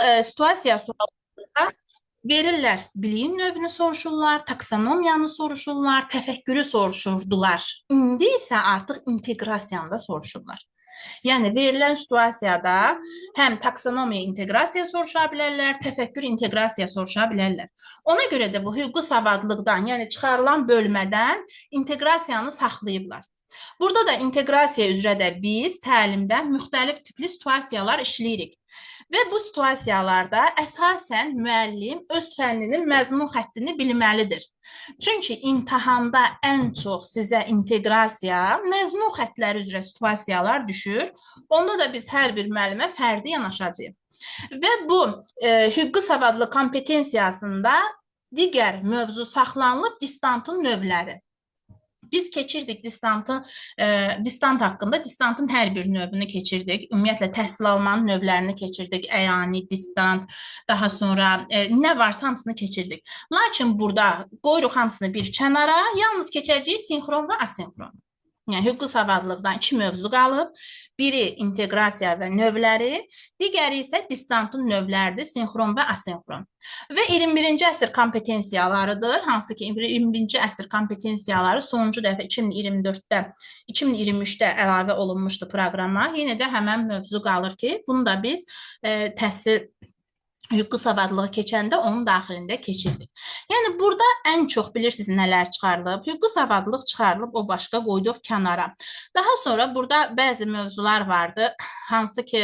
Situasiya sualında verirlər. Biliyin növünü soruşurlar, taksonomiyanı soruşurlar, təfəkkürü soruşurdular. İndi isə artıq inteqrasiyanı da soruşurlar. Yəni verilən situasiyada həm taksonomiya inteqrasiya soruşa bilərlər, təfəkkür inteqrasiya soruşa bilərlər. Ona görə də bu hüquqi savadlıqdan, yəni çıxarılan bölmədən inteqrasiyanı saxlayıblar. Burada da inteqrasiya üzrə də biz təlimdə müxtəlif tipli situasiyalar işləyirik. Və bu situasiyalarda əsasən müəllim öz fənninin məzmun xəttini bilməlidir. Çünki imtahanda ən çox sizə inteqrasiya, məzmun xəttləri üzrə situasiyalar düşür. Onda da biz hər bir müəllimə fərdi yanaşacağıq. Və bu hüquqi savadlıq kompetensiyasında digər mövzu saxlanılıb distantın növləri. Biz keçirdik distantın distant haqqında, distantın hər bir növünü keçirdik. Ümumiyyətlə təhsil almanın növlərini keçirdik. Əyani, distant, daha sonra nə varsa hamısını keçirdik. Lakin burada qoyuruq hamısını bir kənara, yalnız keçəcəyik sinxron və asinxron. Yəni hüquqi savadlıqdan iki mövzu qalıb. Biri inteqrasiya və növləri, digəri isə distantın növləridir, sinxron və asinxron. Və 21-ci əsr kompetensiyalarıdır, hansı ki 21-ci əsr kompetensiyaları sonuncu dəfə 2024-də, 2023-də əlavə olunmuşdu proqrama. Yenə də həmən mövzu qalır ki, bunu da biz təhsil hüquqi savadlığı keçəndə onun daxilində keçirdik. Yəni burada ən çox bilirsiniz nələr çıxarılıb? Hüquqi savadlıq çıxarılıb, o başqa qoyduq kənara. Daha sonra burada bəzi mövzular vardı, hansı ki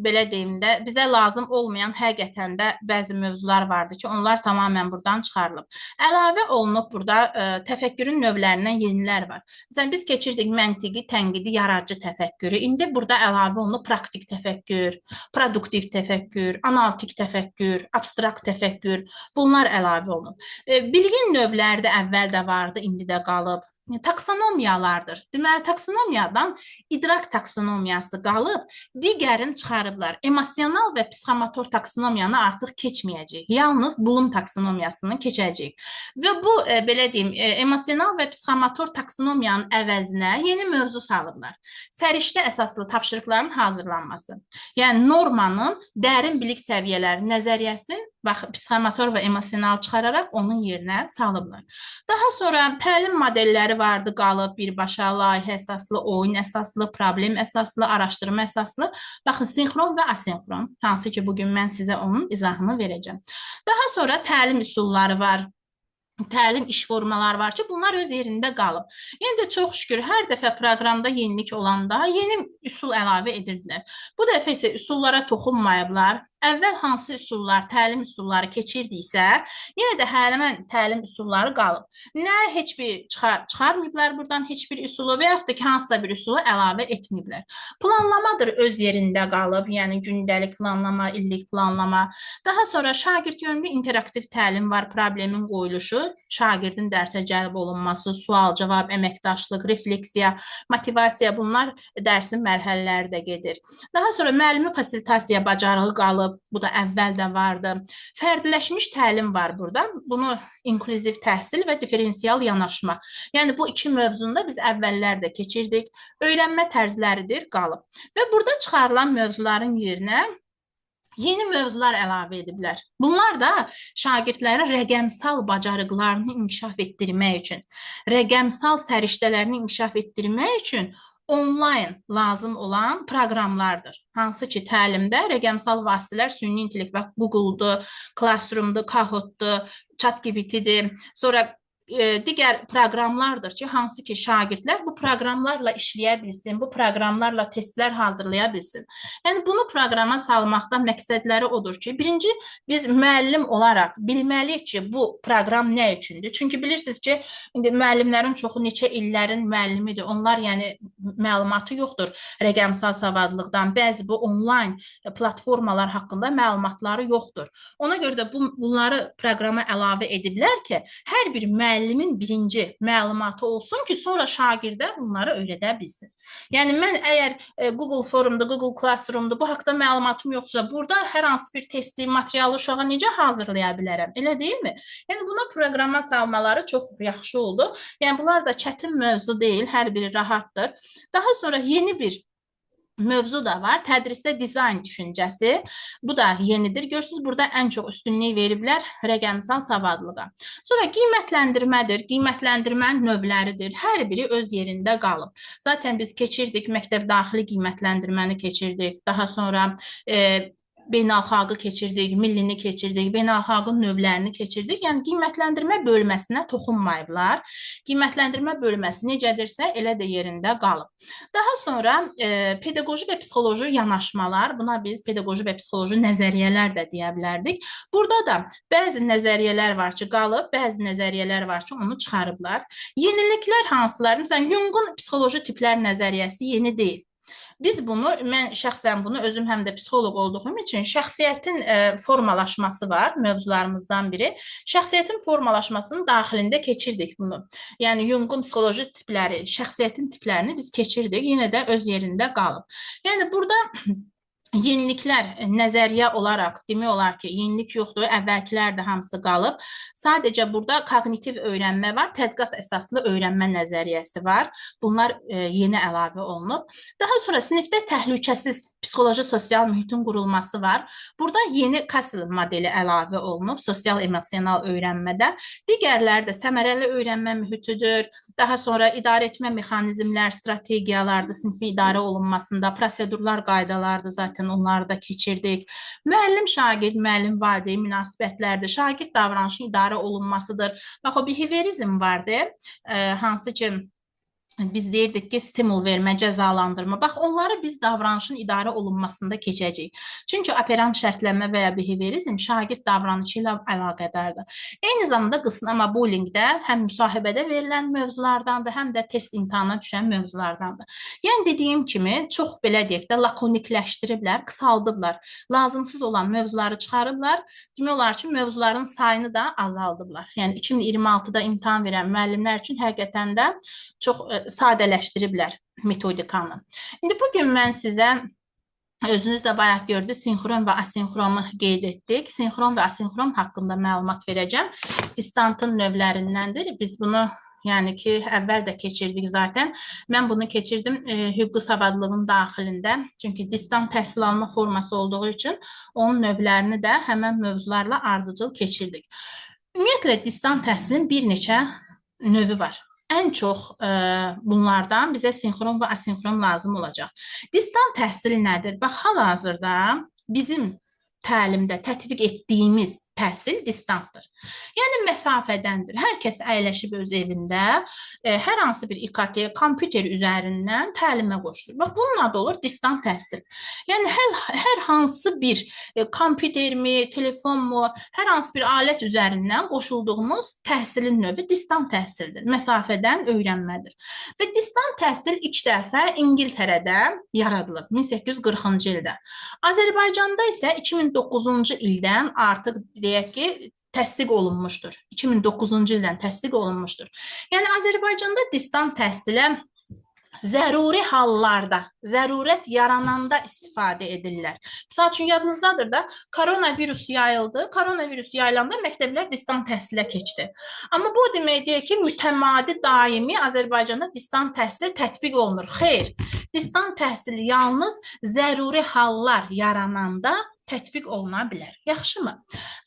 belə deyim də bizə lazım olmayan həqiqətən də bəzi mövzular vardı ki, onlar tamamilə buradan çıxarılıb. Əlavə olunub burada təfəkkürün növlərindən yenilər var. Məsələn, biz keçirdik məntiqi, tənqidi, yaradıcı təfəkkürü. İndi burada əlavə olunub praktik təfəkkür, produktiv təfəkkür, analitik təfəkkür, abstrakt təfəkkür, bunlar əlavə olunub. Bilgin növləri də əvvəl də vardı, indi də qalıb. Taksonomiyalardır. Deməli, taksonomiyadan idrak taksonomiyası qalıb, digərini çıxarıblar. Emosional və psixomotor taksonomiyanı artıq keçməyəcəyik. Yalnız Bloom taksonomiyasını keçəcəyik. Və bu, belə deyim, emosional və psixomotor taksonomiyanın əvəzinə yeni mövzu salıblar. Səriştə əsaslı tapşırıqların hazırlanması. Yəni, normanın dərin bilik səviyyələri nəzəriyyəsini, bax, psixomotor və emosional çıxararaq onun yerinə salıblar. Daha sonra təlim modelləri vardı, qalıb birbaşa, layihə əsaslı, oyun əsaslı, problem əsaslı, araşdırma əsaslı. Baxın, sinxron və asinxron, hansı ki, bugün mən sizə onun izahını verəcəm. Daha sonra təlim üsulları var. Təlim iş formaları var ki, bunlar öz yerində qalıb. Yenə də çox şükür, hər dəfə proqramda yenilik olanda yeni üsul əlavə edirdilər. Bu dəfə isə üsullara toxunmayıblar. Əvvəl hansı üsullar, təlim üsulları keçirdiksə, yenə də həmən təlim üsulları qalıb. Nə heç bir çıxarmayıblar buradan heç bir üsulu və yaxud da ki, hansısa bir üsulu əlavə etməyiblər. Planlamadır öz yerində qalıb, yəni gündəlik planlama, illik planlama. Daha sonra şagird yönlü interaktiv təlim var, problemin qoyuluşu, şagirdin dərsə cəlb olunması, sual-cavab, əməkdaşlıq, refleksiya, motivasiya, bunlar dərsin mərhələləri də gedir. Daha sonra müəllimi fasilitasiya bacarığı qalıb. Bu da əvvəl də vardı. Fərdiləşmiş təlim var burada. Bunu inklüziv təhsil və diferensial yanaşma. Yəni bu iki mövzunu da biz əvvəllər də keçirdik. Öyrənmə tərzləridir, qalıb. Və burada çıxarılan mövzuların yerinə yeni mövzular əlavə ediblər. Bunlar da şagirdlərin rəqəmsal bacarıqlarını inkişaf etdirmək üçün, rəqəmsal səriştələrini inkişaf etdirmək üçün onlayn lazım olan proqramlardır. Hansı ki, təlimdə rəqəmsal vasitələr süni intellekt, bax, Google-dur, Classroom-dur, Kahoot-dur, ChatGPT-dir, sonra digər proqramlardır ki, hansı ki, şagirdlər bu proqramlarla işləyə bilsin, bu proqramlarla testlər hazırlaya bilsin. Yəni, bunu proqrama salmaqda məqsədləri odur ki, birinci, biz müəllim olaraq bilməliyik ki, bu proqram nə üçündür? Çünki bilirsiniz ki, indi müəllimlərin çoxu neçə illərin müəllimidir. Onlar, yəni, məlumatı yoxdur rəqəmsal savadlıqdan. Bəzi bu onlayn platformalar haqqında məlumatları yoxdur. Ona görə də bunları proqrama əlavə ediblər ki, hər bir müəllimin birinci məlumatı olsun ki, sonra şagirdə bunları öyrədə bilsin. Yəni, mən əgər Google Forumda, Google Classroom'da bu haqda məlumatım yoxsa, burada hər hansı bir testi, materialı uşağa necə hazırlaya bilərəm? Elə deyilmi? Yəni, buna proqrama salmaları çox yaxşı oldu. Yəni, bunlar da çətin mövzu deyil, hər biri rahatdır. Daha sonra yeni bir mövzu da var. Tədrisdə dizayn düşüncəsi. Bu da yenidir. Görürsünüz, burada ən çox üstünlük veriblər rəqəmsal savadlığa. Sonra qiymətləndirmədir. Qiymətləndirmənin növləridir. Hər biri öz yerində qalıb. Zaten biz keçirdik, məktəb daxili qiymətləndirməni keçirdik. Daha sonra beynəlxalqı keçirdik, millini keçirdik, beynəlxalqın növlərini keçirdik. Yəni qiymətləndirmə bölməsinə toxunmayıblar. Qiymətləndirmə bölməsi necədirsə, elə də yerində qalıb. Daha sonra pedaqoji və psixoloji yanaşmalar, buna biz pedaqoji və psixoloji nəzəriyyələr də deyə bilərdik. Burada da bəzi nəzəriyyələr var ki, qalıb, bəzi nəzəriyyələr var ki, onu çıxarıblar. Yeniliklər hansılar? Məsələn, Jungun psixoloji tiplər nəzəriyyəsi yeni deyil. Biz bunu, mən şəxsən bunu özüm həm də psixoloq olduğum üçün şəxsiyyətin formalaşması var mövzularımızdan biri. Şəxsiyyətin formalaşmasının daxilində keçirdik bunu. Yəni Jungun psixoloji tipləri, şəxsiyyətin tiplərini biz keçirdik, yenə də öz yerində qalıb. Yəni burada yeniliklər nəzəriyyə olaraq demək olar ki, yenilik yoxdur, əvvəlkilər də hamısı qalıb. Sadəcə burada koqnitiv öyrənmə var, tədqiqat əsaslı öyrənmə nəzəriyyəsi var. Bunlar yeni əlavə olunub. Daha sonra sinifdə təhlükəsiz psixoloji sosial mühitin qurulması var. Burada yeni Kassel modeli əlavə olunub sosial emosional öyrənmədə. Digərləri də səmərəli öyrənmə mühitidir. Daha sonra idarə etmə mexanizmlər, strategiyalardır, sinifin idarə olunmasında, prosedurlar, qaydalardır zaten onları da keçirdik. Müəllim şagird, müəllim valideyn münasibətlərdir. Şagird davranışının idarə olunmasıdır. Bax o biheviorizm vardı, hansı ki biz deyirdik ki, stimul vermə, cəzalandırma. Bax, onları biz davranışın idarə olunmasında keçəcəyik. Çünki operant şərtlənmə və ya biheviorizm şagird davranışı ilə əlaqədardır. Eyni zamanda qısnama bullyingdə həm müsahibədə verilən mövzulardandır, həm də test imtahanına düşən mövzulardandır. Yəni, dediyim kimi, çox belə deyək də, lakonikləşdiriblər, qısaldıblar. Lazımsız olan mövzuları çıxarıblar. Demək olar ki, mövzuların sayını da azaldıblar. Yəni, 2026-da imtahan verən müəllimlər üçün həqiqətən də çox sadələşdiriblər metodikanı. İndi bugün mən sizə, özünüz də bayaq gördünüz, sinxron və asinxronu qeyd etdik. Sinxron və asinxron haqqında məlumat verəcəm. Distantın növlərindəndir. Biz bunu, yəni ki, əvvəl də keçirdik zaten. Mən bunu keçirdim hüquqi savadlığın daxilində. Çünki distant təhsil alma forması olduğu üçün onun növlərini də həmən mövzularla ardıcıl keçirdik. Ümumiyyətlə, distant təhsilin bir neçə növü var. Ən çox bunlardan bizə sinxron və asinxron lazım olacaq. Distant təhsil nədir? Bax, hal-hazırda bizim təlimdə tətbiq etdiyimiz təhsil distantdır. Yəni, məsafədəndir. Hər kəs əyləşib öz evində, hər hansı bir İKT, kompüter üzərindən təlimə qoşulur. Bax, bunun adı olur distant təhsil. Yəni, hər hansı bir kompütermi, telefonmu, hər hansı bir alət üzərindən qoşulduğumuz təhsilin növü distant təhsildir. Məsafədən öyrənmədir. Və distant təhsil ilk dəfə İngiltərədə yaradılıb, 1840-cı ildə. Azərbaycanda isə 2009-cu ildən artıq deyək ki, təsdiq olunmuşdur. 2009-cu ildən təsdiq olunmuşdur. Yəni, Azərbaycanda distant təhsilə zəruri hallarda, zərurət yarananda istifadə edirlər. Misal üçün, yadınızdadır da, koronavirus yayıldı. Koronavirus yayılanda məktəblər distant təhsilə keçdi. Amma bu o demək deyil ki, mütəmadi, daimi Azərbaycanda distant təhsil tətbiq olunur. Xeyr, distant təhsil yalnız zəruri hallar yarananda tətbiq oluna bilər. Yaxşımı?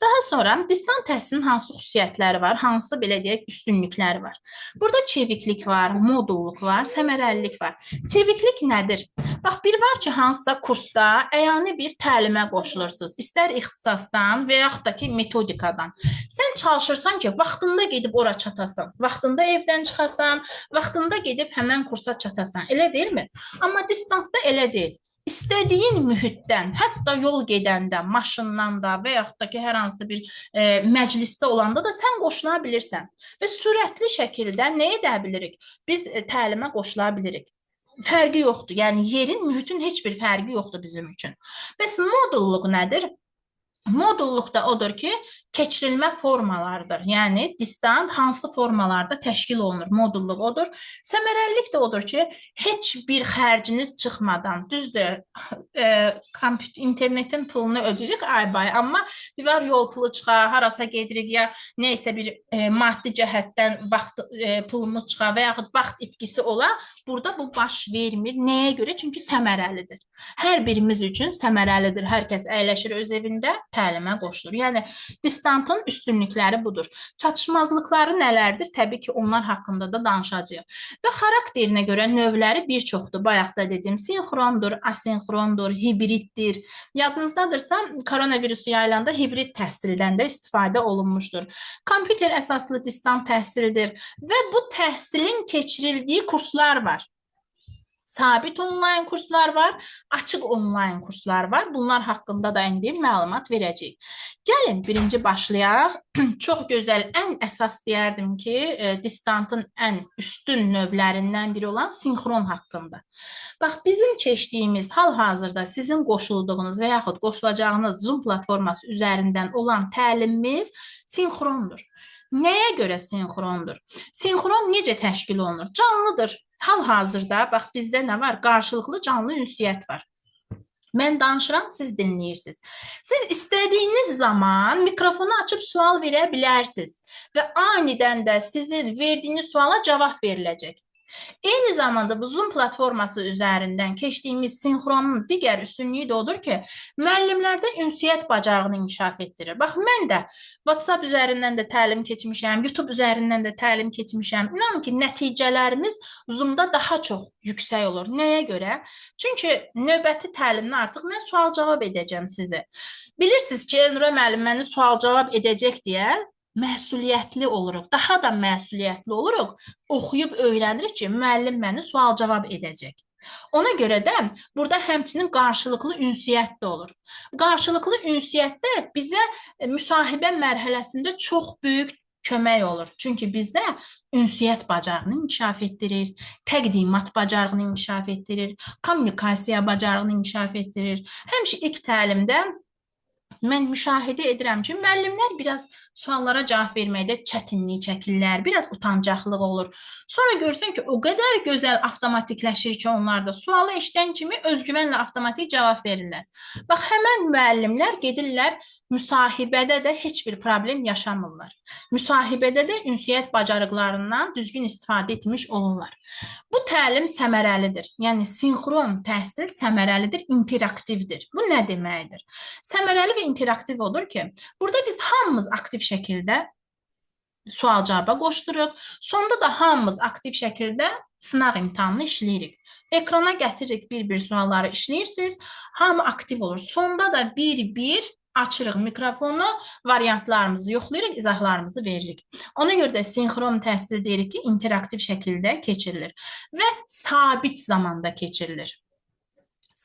Daha sonra distant təhsilin hansı xüsusiyyətləri var, hansı belə deyək üstünlükləri var? Burada çeviklik var, modulluq var, səmərəlilik var. Çeviklik nədir? Bax, bir var ki, hansısa kursda əyani bir təlimə qoşulursunuz. İstər ixtisasdan və yaxud da ki, metodikadan. Sən çalışırsan ki, vaxtında gedib ora çatasan, vaxtında evdən çıxasan, vaxtında gedib həmən kursa çatasan. Elə deyilmi? Amma distantda elə deyil. İstədiyin mühitdən, hətta yol gedəndə, maşından da və yaxud da ki, hər hansı bir məclisdə olanda da sən qoşula bilirsən. Və sürətli şəkildə nə edə bilirik? Biz təlimə qoşula bilirik. Fərqi yoxdur. Yəni, yerin, mühitin heç bir fərqi yoxdur bizim üçün. Bəs modulluq nədir? Modulluq da odur ki, keçirilmə formalarıdır. Yəni, distant hansı formalarda təşkil olunur? Modulluq odur. Səmərəlilik də odur ki, heç bir xərciniz çıxmadan, düzdür, internetin pulunu ödəyirik ay-bay, amma bir var yol pulu çıxar, harasa gedirik ya neysə bir maddi cəhətdən vaxt pulumuz çıxar və yaxud vaxt itkisi ola, burada bu baş vermir. Nəyə görə? Çünki səmərəlidir. Hər birimiz üçün səmərəlidir. Hər kəs əyləşir öz evində, təlimə qoşulur. Yəni, distantın üstünlükləri budur. Çatışmazlıqları nələrdir? Təbii ki, onlar haqqında da danışacağıq. Və xarakterinə görə növləri bir çoxdur. Bayaq da dedim, sinxrondur, asinxrondur, hibriddir. Yadınızdadırsa, koronavirusu yayılanda hibrid təhsildən də istifadə olunmuşdur. Kompüter əsaslı distant təhsildir və bu təhsilin keçirildiyi kurslar var. Sabit onlayn kurslar var, açıq onlayn kurslar var. Bunlar haqqında da indi məlumat verəcəyik. Gəlin, birinci başlayaq. Çox gözəl, ən əsas deyərdim ki, distantın ən üstün növlərindən biri olan sinxron haqqında. Bax, bizim keçdiyimiz hal-hazırda sizin qoşulduğunuz və yaxud qoşulacağınız Zoom platforması üzərindən olan təlimimiz sinxrondur. Nəyə görə sinxrondur? Sinxron necə təşkil olunur? Canlıdır. Hal-hazırda, bax, bizdə nə var? Qarşılıqlı canlı ünsiyyət var. Mən danışıram, siz dinləyirsiniz. Siz istədiyiniz zaman mikrofonu açıb sual verə bilərsiniz və anidən də sizin verdiyiniz suala cavab veriləcək. Eyni zamanda bu Zoom platforması üzərindən keçdiyimiz sinxronun digər üstünlüyü də odur ki, müəllimlərdə ünsiyyət bacarığını inkişaf etdirir. Bax, mən də WhatsApp üzərindən də təlim keçmişəm, YouTube üzərindən də təlim keçmişəm. İnanın ki, nəticələrimiz Zoomda daha çox yüksək olur. Nəyə görə? Çünki növbəti təlimdə artıq mən sual-cavab edəcəm sizə. Bilirsiniz ki, Elnura müəllim məni sual-cavab edəcək deyə məsuliyyətli oluruq, daha da məsuliyyətli oluruq, oxuyub öyrənirik ki, müəllim məni sual-cavab edəcək. Ona görə də burada həmçinin qarşılıqlı ünsiyyət də olur. Qarşılıqlı ünsiyyətdə bizə müsahibə mərhələsində çox böyük kömək olur. Çünki bizdə ünsiyyət bacarığını inkişaf etdirir, təqdimat bacarığını inkişaf etdirir, kommunikasiya bacarığını inkişaf etdirir. Həmişə ilk təlimdə mən müşahidə edirəm ki, müəllimlər biraz suallara cavab verməkdə çətinlik çəkirlər, biraz utancaqlıq olur. Sonra görsən ki, o qədər gözəl avtomatikləşir ki, onlar da sualı eşidən kimi özgüvənlə avtomatik cavab verirlər. Bax, həmən müəllimlər gedirlər, müsahibədə də heç bir problem yaşamırlar. Müsahibədə də ünsiyyət bacarıqlarından düzgün istifadə etmiş olurlar. Bu təlim səmərəlidir. Yəni, sinxron təhsil səmərəlidir, interaktivdir. Bu nə deməkdir? Səmərəli və interaktiv olur ki, burada biz hamımız aktiv şəkildə sual-cavaba qoşduruq. Sonda da hamımız aktiv şəkildə sınaq imtahanını işləyirik. Ekrana gətiririk, bir-bir sualları işləyirsiniz. Hamı aktiv olur. Sonda da bir-bir açırıq mikrofonu, variantlarımızı yoxlayırıq, izahlarımızı veririk. Ona görə də sinxron təhsil deyirik ki, interaktiv şəkildə keçirilir və sabit zamanda keçirilir.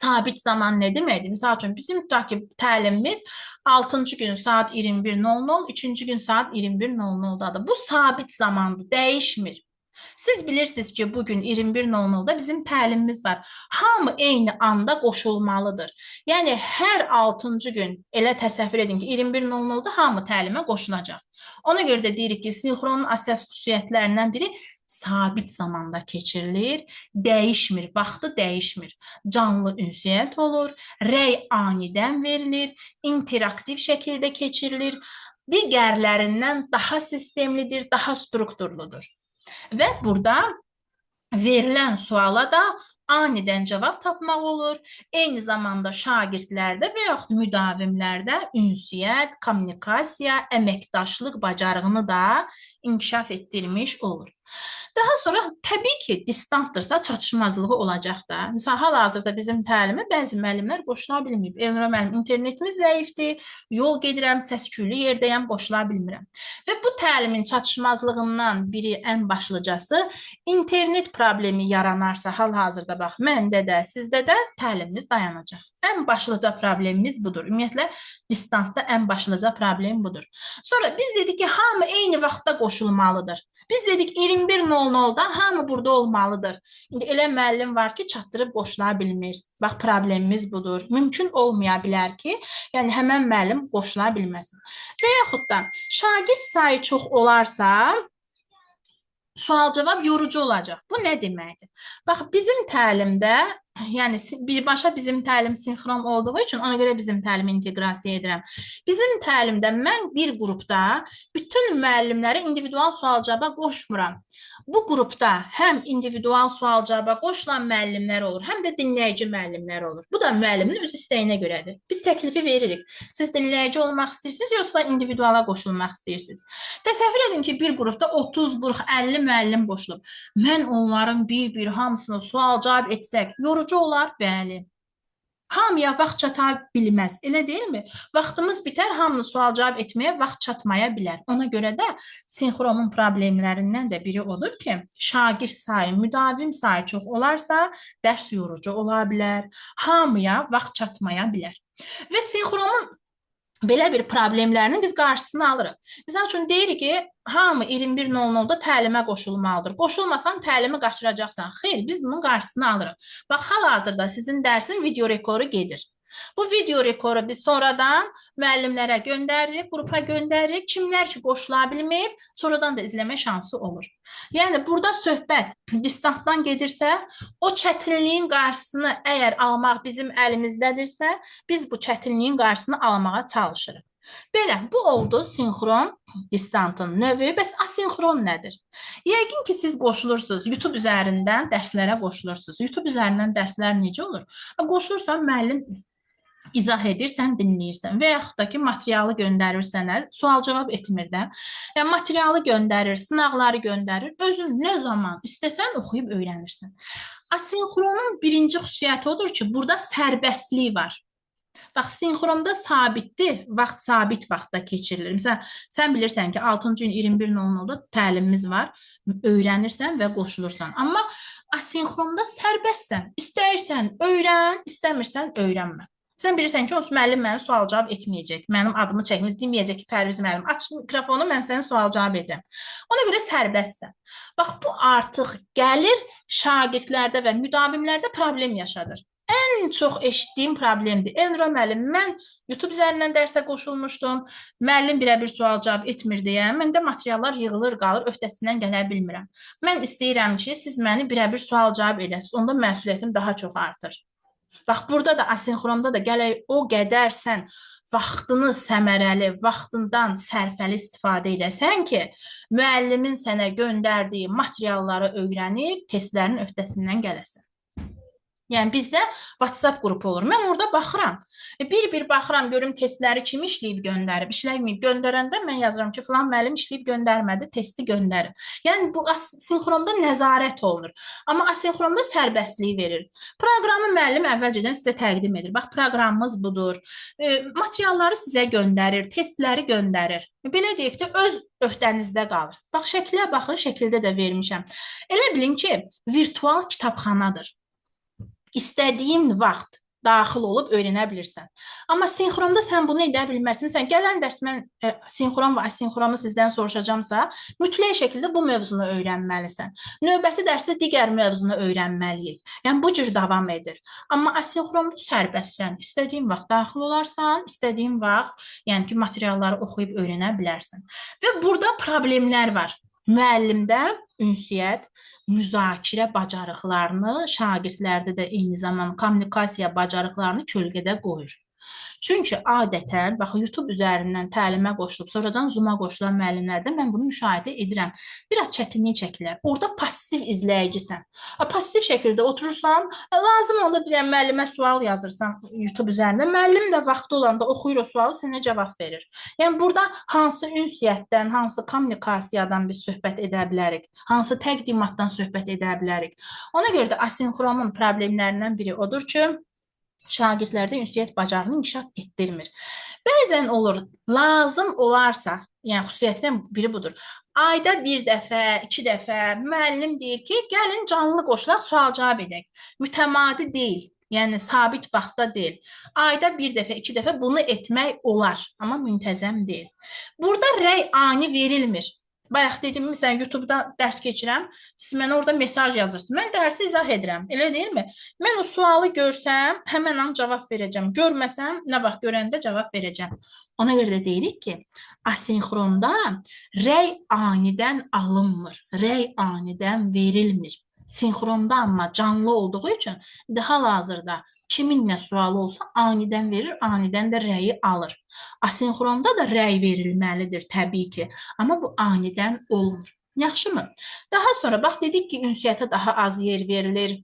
Sabit zaman nə deməkdir? Misal üçün, bizim tutaq ki, təlimimiz 6-cı gün saat 21:00, 3-cü gün saat 21:00-dadır. Bu sabit zamandır, dəyişmir. Siz bilirsiniz ki, bugün 21:00-da bizim təlimimiz var. Hamı eyni anda qoşulmalıdır. Yəni, hər 6-cı gün elə təsəvvür edin ki, 21:00-da hamı təlimə qoşulacaq. Ona görə də deyirik ki, sinxronun əsas xüsusiyyətlərindən biri sabit zamanda keçirilir, dəyişmir, vaxtı dəyişmir. Canlı ünsiyyət olur, rəy anidən verilir, interaktiv şəkildə keçirilir, digərlərindən daha sistemlidir, daha strukturludur. Və burada verilən suala da anidən cavab tapmaq olur. Eyni zamanda şagirdlərdə və yaxud müdavimlərdə ünsiyyət, kommunikasiya, əməkdaşlıq bacarığını da inkişaf etdirmiş olur. Daha sonra təbii ki, distantdırsa çatışmazlığı olacaq da. Misal, hal-hazırda bizim təlimə bəzi müəllimlər qoşula bilməyib. Elnura müəllim, internetimiz zəifdir, yol gedirəm, səs-küylü yerdəyəm, qoşula bilmirəm. Və bu təlimin çatışmazlığından biri ən başlıcası internet problemi yaranarsa hal-hazırda bax, məndə də, sizdə də təlimimiz dayanacaq. Ən başlıca problemimiz budur. Ümumiyyətlə, distantda ən başlıca problem budur. Sonra biz dedik ki, hamı eyni vaxtda qoşulmalıdır. Biz dedik 21:00-da hamı burada olmalıdır. İndi elə müəllim var ki, çatdırıb qoşula bilmir. Bax, problemimiz budur. Mümkün olmaya bilər ki, yəni həmən müəllim qoşula bilməsin. Və yaxud da şagird sayı çox olarsa, sual-cavab yorucu olacaq. Bu nə deməkdir? Bax, bizim təlimdə, yəni birbaşa bizim təlim sinxron olduğu üçün ona görə bizim təlimi inteqrasiya edirəm. Bizim təlimdə mən bir qrupda bütün müəllimləri individual sual-cavaba qoşmuram. Bu qrupda həm individual sual-cavaba qoşulan müəllimlər olur, həm də dinləyici müəllimlər olur. Bu da müəllimin öz istəyinə görədir. Biz təklifi veririk. Siz dinləyici olmaq istəyirsiniz, yoxsa individuala qoşulmaq istəyirsiniz? Təsəvvür edin ki, bir qrupda 30, 40, 50 müəllim qoşulub. Mən onların bir-bir hamısını sual-cavab etsək, yorucu olar? Bəli. Hamıya vaxt çata bilməz, elə deyilmi? Vaxtımız bitər, hamını sual-cavab etməyə vaxt çatmaya bilər. Ona görə də sinxromun problemlərindən də biri odur ki, şagird sayı, müdavim sayı çox olarsa, dərs yorucu ola bilər, hamıya vaxt çatmaya bilər. Və sinxromun belə bir problemlərinin biz qarşısını alırıq. Misal üçün deyirik ki, hamı 21:00-da təlimə qoşulmalıdır. Qoşulmasan təlimi qaçıracaqsan. Xeyr, biz bunun qarşısını alırıq. Bax, hal-hazırda sizin dərsin video rekoru gedir. Bu video rekoru biz sonradan müəllimlərə göndəririk, qrupa göndəririk. Kimlər ki qoşula bilməyib, sonradan da izləmə şansı olur. Yəni burada söhbət distantdan gedirsə, o çətinliyin qarşısını əgər almaq bizim əlimizdədirsə, biz bu çətinliyin qarşısını almağa çalışırıq. Belə, bu oldu sinxron distantın növü. Bəs asinxron nədir? Yəqin ki, siz qoşulursunuz, YouTube üzərindən dərslərə qoşulursunuz. YouTube üzərindən dərslər necə olur? Qoşulursan, müəllim izah edir, sən dinləyirsən və yaxud da ki, materialı göndərir sənə, sual-cavab etmir də. Yəni, materialı göndərir, sınaqları göndərir, özün nə zaman istəsən oxuyub öyrənirsən. Asinxronun birinci xüsusiyyəti odur ki, burada sərbəstlik var. Bax, sinxronda sabitdir, vaxt sabit vaxtda keçirilir. Məsələn, sən bilirsən ki, 6-cı gün 21:00-da təlimimiz var, öyrənirsən və qoşulursan. Amma asinxronda sərbəstsən, istəyirsən öyrən, istəmirsən öyrənmə. Sən bilirsən ki, onsuz müəllim məni sual-cavab etməyəcək, mənim adımı çəkmir, deməyəcək ki, Pərviz müəllim, aç mikrofonu, mən səni sual-cavab edirəm. Ona görə sərbəstsən. Bax, bu artıq gəlir şagirdlərdə və müdavimlərdə problem yaşadır. Ən çox eşitdiyim problemdir. Elnura müəllim, mən YouTube üzərindən dərsə qoşulmuşdum, müəllim birəbir sual-cavab etmir deyə, məndə materiallar yığılır, qalır, öhdəsindən gələ bilmirəm. Mən istəyirəm ki, siz məni birəbir sual-cavab edəsiniz, onda məsuliyyətim daha çox artır. Bax, burada da, asinxronda da gələk o qədər sən vaxtını səmərəli, vaxtından sərfəli istifadə edəsən ki, müəllimin sənə göndərdiyi materialları öyrənib, testlərin öhdəsindən gələsən. Yəni, bizdə WhatsApp qrupu olur. Mən orada baxıram. Bir-bir baxıram, görüm testləri kim işləyib göndərib, işləməyib. Göndərəndə mən yazıram ki, filan müəllim işləyib göndərmədi, testi göndərin. Yəni, bu sinxronda nəzarət olunur. Amma asinxronda sərbəstliyi verir. Proqramı müəllim əvvəlcədən sizə təqdim edir. Bax, proqramımız budur. Materialları sizə göndərir, testləri göndərir. Belə deyək də, öz öhdənizdə qalır. Bax, şəklə baxın, şəkildə də vermişəm. Elə bilin ki, virtual kitabxanadır. İstədiyin vaxt daxil olub öyrənə bilirsən. Amma sinxronda sən bunu edə bilməzsən. Sən gələn dərs mən sinxron və asinxronu sizdən soruşacamsa, mütləq şəkildə bu mövzunu öyrənməlisən. Növbəti dərsdə digər mövzunu öyrənməliyik. Yəni, bu cür davam edir. Amma asinxronda sərbəstsən. İstədiyin vaxt daxil olarsan, istədiyin vaxt, yəni ki, materialları oxuyub öyrənə bilərsən. Və burada problemlər var. Müəllimdə ünsiyyət, müzakirə bacarıqlarını, şagirdlərdə də eyni zaman kommunikasiya bacarıqlarını kölgədə qoyur. Çünki adətən, bax, YouTube üzərindən təlimə qoşulub, sonradan Zoom-a qoşulan müəllimlərdə mən bunu müşahidə edirəm. Biraz çətinlik çəkirlər. Orada passiv izləyicisən. Passiv şəkildə oturursan, lazım olanda bir müəllimə sual yazırsan YouTube üzərində. Müəllim də vaxtı olanda oxuyur o sualı, sənə cavab verir. Yəni, burada hansı ünsiyyətdən, hansı kommunikasiyadan biz söhbət edə bilərik, hansı təqdimatdan söhbət edə bilərik. Ona görə də asinxronun problemlərindən biri odur ki, şagirdlərdə ünsiyyət bacarığını inkişaf etdirmir. Bəzən olur, lazım olarsa, yəni xüsusiyyətdən biri budur. Ayda bir dəfə, iki dəfə müəllim deyir ki, gəlin canlı qoşulaq, sual-cavab edək. Mütəmadi deyil. Yəni sabit vaxtda deyil. Ayda bir dəfə, iki dəfə bunu etmək olar, amma müntəzəm deyil. Burada rəy ani verilmir. Bayaq dedim, məsələn, YouTube-da dərs keçirəm, siz mənə orada mesaj yazırsınız. Mən dərsi izah edirəm, elə deyilmi? Mən o sualı görsəm, həmən an cavab verəcəm. Görməsəm, nə vaxt görəndə cavab verəcəm. Ona görə də deyirik ki, asinxronda rəy anidən alınmır, rəy anidən verilmir. Sinxronda amma canlı olduğu üçün indi hal-hazırda kimin nə sualı olsa anidən verir, anidən də rəyi alır. Asinxronda da rəy verilməlidir təbii ki, amma bu anidən olmur. Yaxşımı? Daha sonra bax dedik ki, ünsiyyətə daha az yer verilir.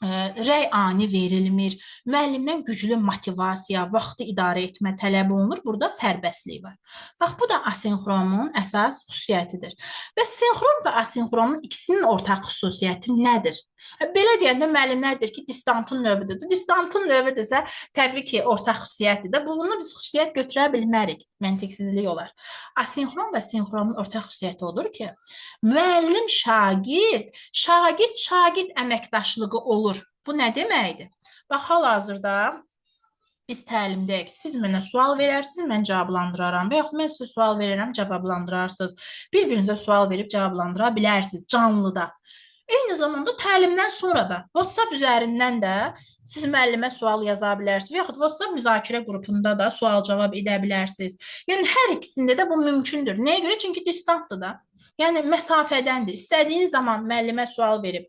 Rəy ani verilmir. Müəllimdən güclü motivasiya, vaxtı idarə etmə tələb olunur. Burada sərbəstlik var. Bax, bu da asinxronun əsas xüsusiyyətidir. Və sinxron və asinxronun ikisinin ortaq xüsusiyyəti nədir? Belə deyəndə müəllimlər deyir ki, distantın növüdür. Distantın növüdürsə, təbii ki, ortaq xüsusiyyətdir də. Bunu biz xüsusiyyət götürə bilmərik. Məntiqsizlik olar. Asinxron və sinxronun ortaq xüsusiyyəti odur ki, müəllim şagird, şagird şagird əməkdaşlığı olur. Bu nə deməkdir? Bax, hal-hazırda biz təlimdəyik. Siz mənə sual verərsiniz, mən cavablandıraram. Və yaxud mən sizə sual verərəm, cavablandırarsınız. Bir-birinizə sual verib cavablandıra bilərsiniz canlıda. Eyni zamanda təlimdən sonra da WhatsApp üzərindən də siz müəllimə sual yaza bilərsiniz və yaxud WhatsApp müzakirə qrupunda da sual-cavab edə bilərsiniz. Yəni hər ikisində də bu mümkündür. Nəyə görə? Çünki distantdır da. Yəni məsafədəndir. İstədiyin zaman müəllimə sual verib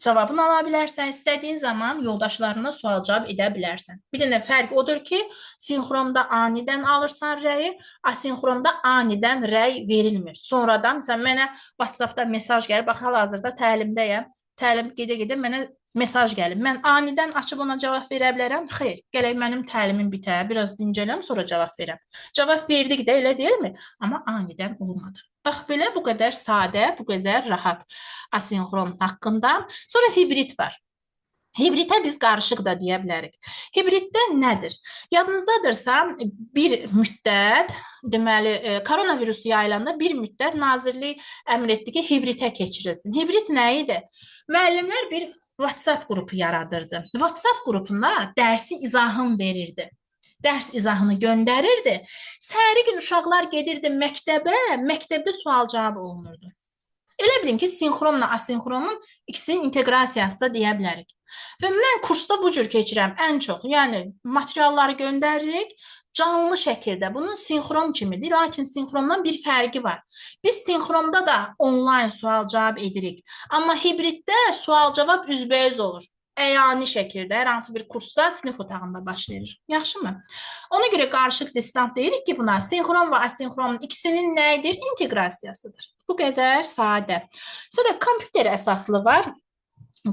cavabını ala bilərsən, istədiyin zaman yoldaşlarına sual-cavab edə bilərsən. Bir dənə fərq odur ki, sinxronda anidən alırsan rəyi, asinxronda anidən rəy verilmir. Sonradan, məsələn, mənə WhatsApp-da mesaj gəlir, bax, hal-hazırda təlimdəyəm, təlim gedə-gedə mənə mesaj gəlir. Mən anidən açıb ona cavab verə bilərəm? Xeyr, gələk mənim təlimim bitə, biraz dincələm, sonra cavab verəm. Cavab verdik də, elə deyilmi? Amma anidən olmadı. Bax, belə bu qədər sadə, bu qədər rahat asinxron haqqında. Sonra hibrid var. Hibritə biz qarışıq da deyə bilərik. Hibriddə nədir? Yadınızdadırsa, bir müddət, deməli, koronavirus yayılanda bir müddət nazirlik əmr etdi ki, hibritə keçirilsin. Hibrit nə idi? Müəllimlər bir WhatsApp qrupu yaradırdı. WhatsApp qrupunda dərsi izahını verirdi. Dərs izahını göndərirdi. Səhəri gün uşaqlar gedirdi məktəbə, məktəbdə sual-cavab olunurdu. Elə bilin ki, sinxronla asinxronun ikisinin inteqrasiyası da deyə bilərik. Və mən kursda bu cür keçirəm ən çox. Yəni, materialları göndəririk canlı şəkildə. Bunun sinxron kimidir, lakin sinxrondan bir fərqi var. Biz sinxronda da onlayn sual-cavab edirik. Amma hibriddə sual-cavab üzbəüz olur. Əyani şəkildə hər hansı bir kursda sinif otağında baş verir. Yaxşımı? Ona görə qarışıq distant deyirik ki, buna sinxron və asinxronun ikisinin nə edir? İnteqrasiyasıdır. Bu qədər sadə. Sonra kompüter əsaslı var.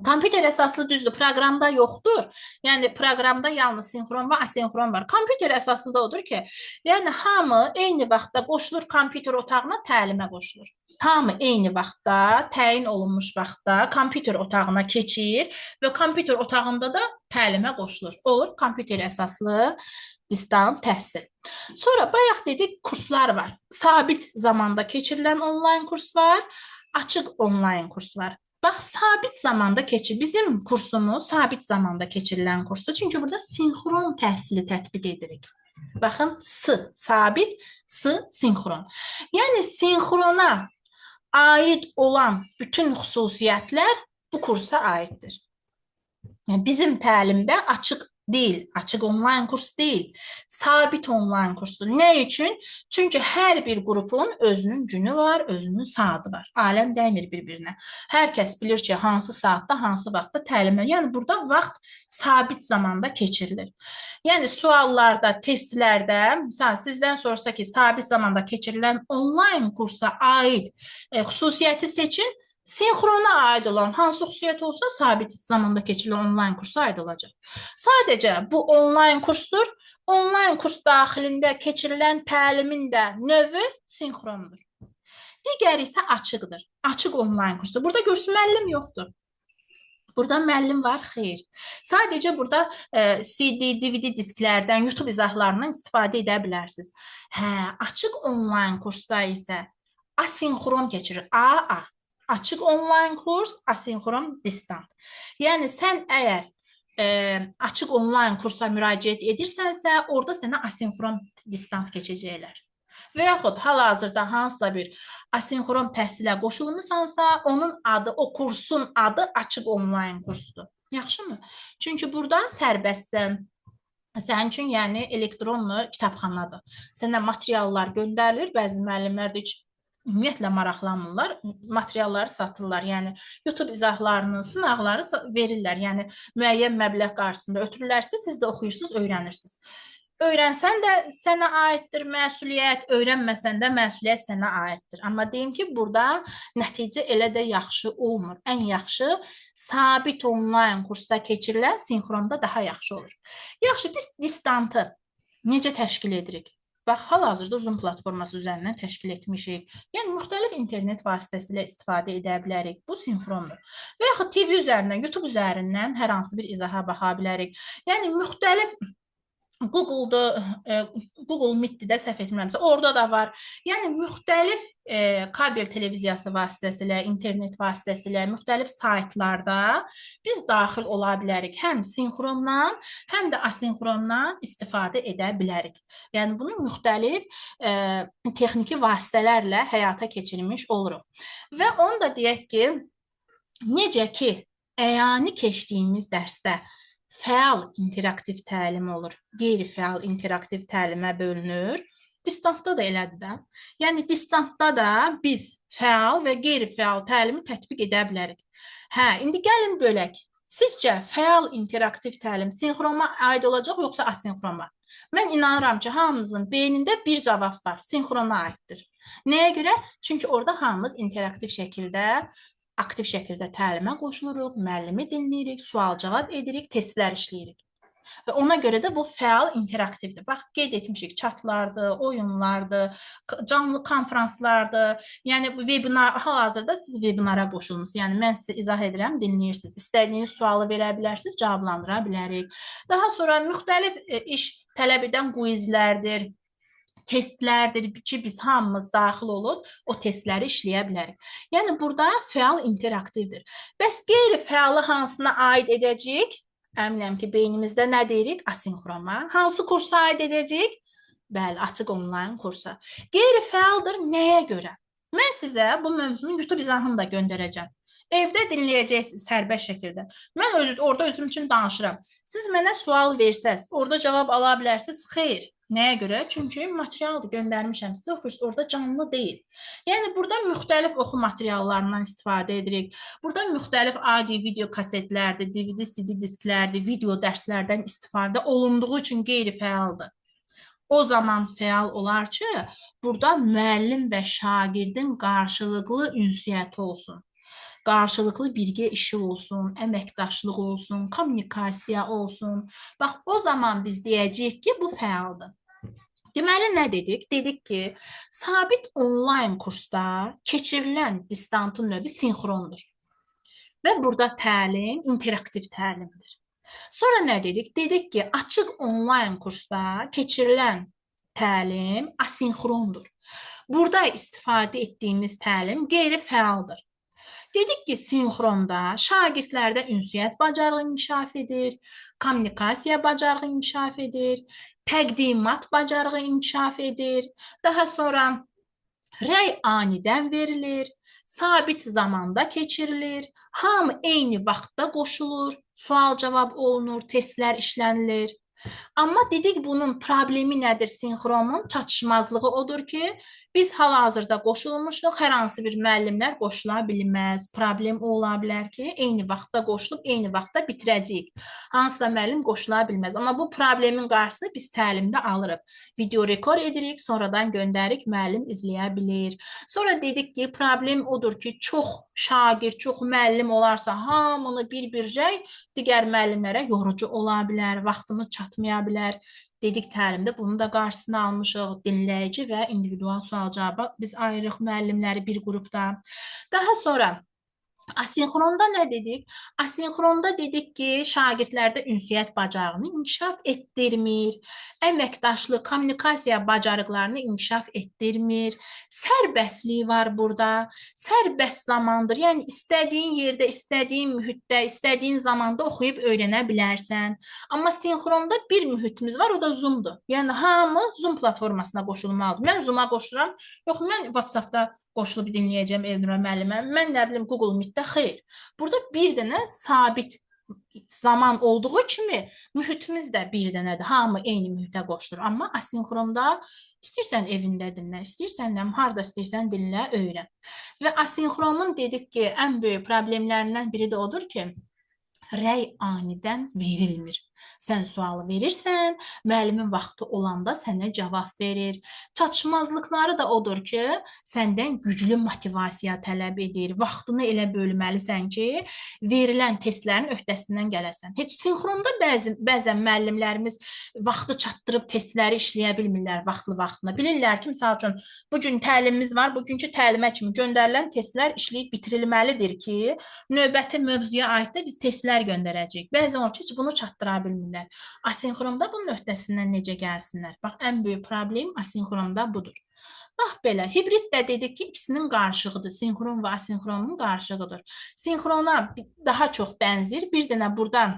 Kompüter əsaslı düzdür, proqramda yoxdur. Yəni proqramda yalnız sinxron və asinxron var. Kompüter əsaslı da odur ki, yəni hamı eyni vaxtda qoşulur kompüter otağına, təlimə qoşulur. Hamı eyni vaxtda, təyin olunmuş vaxtda kompüter otağına keçir və kompüter otağında da təlimə qoşulur. Olur kompüter əsaslı distant təhsil. Sonra bayaq dedik kurslar var. Sabit zamanda keçirilən onlayn kurs var, açıq onlayn kurs var. Bax, sabit zamanda keçir. Bizim kursumuz sabit zamanda keçirilən kursdur. Çünki burada sinxron təhsili tətbiq edirik. Baxın, S sabit, S sinxron. Yəni sinxrona aid olan bütün xüsusiyyətlər bu kursa aiddir. Yəni, bizim təlimdə açıq deyil, açıq onlayn kurs deyil, sabit onlayn kursdur. Nə üçün? Çünki hər bir qrupun özünün günü var, özünün saatı var. Aləm dəymir bir-birinə. Hər kəs bilir ki, hansı saatda, hansı vaxtda təlimə. Yəni burada vaxt sabit zamanda keçirilir. Yəni suallarda, testlərdə, məsələn, sizdən soruşsa ki, sabit zamanda keçirilən onlayn kursa aid xüsusiyyəti seçin. Sinxrona aid olan hansı xüsusiyyət olsa sabit zamanda keçirilən onlayn kursa aid olacaq. Sadəcə bu onlayn kursdur. Onlayn kurs daxilində keçirilən təlimin də növü sinxrondur. Digəri isə açıqdır. Açıq onlayn kursdur. Burada görürsün müəllim yoxdur. Burada müəllim var, xeyr. Sadəcə burada CD, DVD disklərdən, YouTube izahlarından istifadə edə bilərsiniz. Hə, açıq onlayn kursda isə asinxron keçirir. AA. Açıq onlayn kurs, asinxron distant. Yəni sən əgər açıq onlayn kursa müraciət edirsənsə, orada sənə asinxron distant keçəcəklər. Və yaxud hal-hazırda hansısa bir asinxron təhsilə qoşulmusansa, onun adı, o kursun adı açıq onlayn kursdur. Yaxşımı? Çünki burada sərbəstsən. Sənin üçün, yəni elektronlu kitabxanadır. Sənə materiallar göndərilir. Bəzi müəllimlər də heç ümumiyyətlə maraqlanmırlar, materialları satırlar. Yəni YouTube izahlarını, sınaqları verirlər. Yəni müəyyən məbləğ qarşısında ötürürlərsə, siz də oxuyursunuz, öyrənirsiniz. Öyrənsən də sənə aiddir məsuliyyət, öyrənməsən də məsuliyyət sənə aiddir. Amma deyim ki, burada nəticə elə də yaxşı olmur. Ən yaxşı sabit onlayn kursda keçirilən sinxronda daha yaxşı olur. Yaxşı, biz distantı necə təşkil edirik? Bax, hal-hazırda Zoom platforması üzərindən təşkil etmişik. Yəni, müxtəlif internet vasitəsilə istifadə edə bilərik. Bu sinxrondur. Və yaxud TV üzərindən, YouTube üzərindən hər hansı bir izaha baxa bilərik. Yəni, müxtəlif Google'da, Google Meet'də də səhv etmirəmsə, orada da var. Yəni müxtəlif kabel televiziyası vasitəsilə, internet vasitəsilə, müxtəlif saytlarda biz daxil ola bilərik. Həm sinxrondan, həm də asinxrondan istifadə edə bilərik. Yəni bunu müxtəlif texniki vasitələrlə həyata keçirmiş oluruq. Və onu da deyək ki, necə ki, əyani keçdiyimiz dərsdə fəal interaktiv təlim olur, qeyri-fəal interaktiv təlimə bölünür. Distantda da elədir də. Yəni distantda da biz fəal və qeyri-fəal təlimi tətbiq edə bilərik. Hə, indi gəlin bölək. Sizcə fəal interaktiv təlim sinxrona aid olacaq yoxsa asinxrona? Mən inanıram ki, hamımızın beynində bir cavab var, sinxrona aiddir. Nəyə görə? Çünki orada hamımız interaktiv şəkildə, aktiv şəkildə təlimə qoşuluruq, müəllimi dinləyirik, sual-cavab edirik, testlər işləyirik. Və ona görə də bu fəal interaktivdir. Bax, qeyd etmişik, chatlardır, oyunlardır, canlı konfranslardır. Yəni bu webinar, hal-hazırda siz webinara qoşulmusunuz. Yəni mən sizə izah edirəm, dinləyirsiniz. İstədiyiniz sualı verə bilərsiniz, cavablandıra bilərik. Daha sonra müxtəlif iş tələb edən quizlərdir, testlərdir ki, biz hamımız daxil olub o testləri işləyə bilərik. Yəni burada fəal interaktivdir. Bəs qeyri-fəalı hansına aid edəcəyik? Əminəm ki, beynimizdə nə deyirik? Asinxrona. Hansı kursa aid edəcəyik? Bəli, açıq onlayn kursa. Qeyri-fəaldır nəyə görə? Mən sizə bu mövzunun YouTube izahını da göndərəcəm. Evdə dinləyəcəksiniz sərbəst şəkildə. Mən orada özüm üçün danışıram. Siz mənə sual versəz, orada cavab ala bilərsiniz? Xeyr. Nəyə görə? Çünki materialdır, göndərmişəm sizə, oxuyursunuz, orada canlı deyil. Yəni burada müxtəlif oxu materiallarından istifadə edirik. Burada müxtəlif audio, video kasetlərdir, DVD, CD disklərdir, video dərslərdən istifadə olunduğu üçün qeyri-fəaldır. O zaman fəal olar ki, burada müəllim və şagirdin qarşılıqlı ünsiyyəti olsun. Qarşılıqlı birgə işi olsun, əməkdaşlıq olsun, kommunikasiya olsun. Bax, o zaman biz deyəcəyik ki, bu fəaldır. Deməli, nə dedik? Dedik ki, sabit onlayn kursda keçirilən distantın növü sinxrondur. Və burada təlim interaktiv təlimdir. Sonra nə dedik? Dedik ki, açıq onlayn kursda keçirilən təlim asinxrondur. Burada istifadə etdiyimiz təlim qeyri-fəaldır. Dedik ki, sinxronda şagirdlərdə ünsiyyət bacarığı inkişaf edir, kommunikasiya bacarığı inkişaf edir, təqdimat bacarığı inkişaf edir. Daha sonra rəy anidən verilir, sabit zamanda keçirilir, hamı eyni vaxtda qoşulur, sual-cavab olunur, testlər işlənilir. Amma dedik bunun problemi nədir sinxronun? Çatışmazlığı odur ki, biz hal-hazırda qoşulmuşuq, hər hansı bir müəllimlər qoşula bilməz. Problem o ola bilər ki, eyni vaxtda qoşulub, eyni vaxtda bitirəcəyik. Hansısa müəllim qoşula bilməz. Amma bu problemin qarşısını biz təlimdə alırıq. Video rekord edirik, sonradan göndəririk, müəllim izləyə bilir. Sonra dedik ki, problem odur ki, çox şagird, çox müəllim olarsa, hamını bir-bir rəy digər müəllimlərə yorucu ola bilər, vaxtımız çatmaya bilər. Dedik təlimdə bunu da qarşısını almışıq. Dinləyici və individual sual-cavaba biz ayırırıq müəllimləri bir qrupda. Daha sonra Asinxronda nə dedik? Asinxronda dedik ki, şagirdlərdə ünsiyyət bacarığını inkişaf etdirmir, əməkdaşlıq, kommunikasiya bacarıqlarını inkişaf etdirmir, sərbəstlik var burada, sərbəst zamandır. Yəni istədiyin yerdə, istədiyin mühitdə, istədiyin zamanda oxuyub öyrənə bilərsən. Amma sinxronda bir mühitimiz var, o da Zoom-dur. Yəni hamı Zoom platformasına qoşulmalıdır. Mən Zoom-a qoşuram, yox mən WhatsApp-da qoşulub dinləyəcəm Elnura müəllimə. Mən nə bilim Google Meet-də xeyr. Burada bir dənə sabit zaman olduğu kimi mühitimiz də bir dənədir. Hamı eyni mühitə qoşulur. Amma asinxronda istəyirsən evində dinlə, istəyirsən nə, harda istəyirsən dinlə, öyrən. Və asinxronun dedik ki, ən böyük problemlərindən biri də odur ki, rəy anidən verilmir. Sən sualı verirsən, müəllimin vaxtı olanda sənə cavab verir. Çatışmazlıqları da odur ki, səndən güclü motivasiya tələb edir. Vaxtını elə bölməlisən ki, verilən testlərin öhdəsindən gələsən. Heç sinxronda bəzən müəllimlərimiz vaxtı çatdırıb testləri işləyə bilmirlər vaxtlı-vaxtında. Bilirlər ki, misal üçün, bu gün təlimimiz var, bugünkü təlimə kimi göndərilən testlər işləyib bitirilməlidir ki, növbəti mövzuya aid də biz testlər göndərəcəyik. Bəzən olur ki, heç bunu çatdıra bilmirlər. Asinxronda bunun öhdəsindən necə gəlsinlər? Bax, ən böyük problem asinxronda budur. Bax belə, hibrid də dedik ki, ikisinin qarışığıdır. Sinxron və asinxronun qarışığıdır. Sinxrona daha çox bənzir. Bir dənə buradan